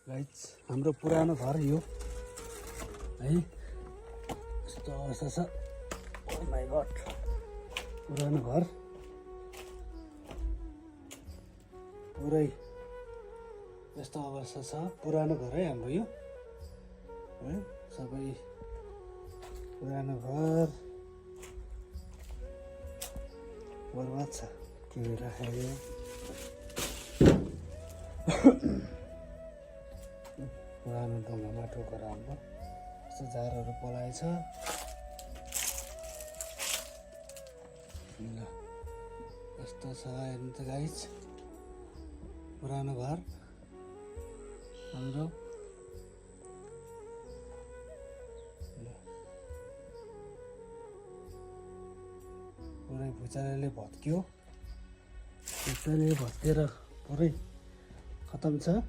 Guys हाम्रो पुरानो घर यो है यस्तो अवस्था छ। ओ माय गॉड पुरानो घर पुरै यस्तो अवस्था छ। पुरानो घर है हाम्रो यो है सबै पुरानो घर बर्बाद छ के राखेको पुरानो ढुङ्गा माटोको राम्रो यस्तो झारहरू पलाएछ। ल यस्तो छ हेर्नु त गाइस पुरानो घर हाम्रो। पुरै भुइँचालोले भत्कियो, भुइँचालोले भत्केर पुरै खतम छ।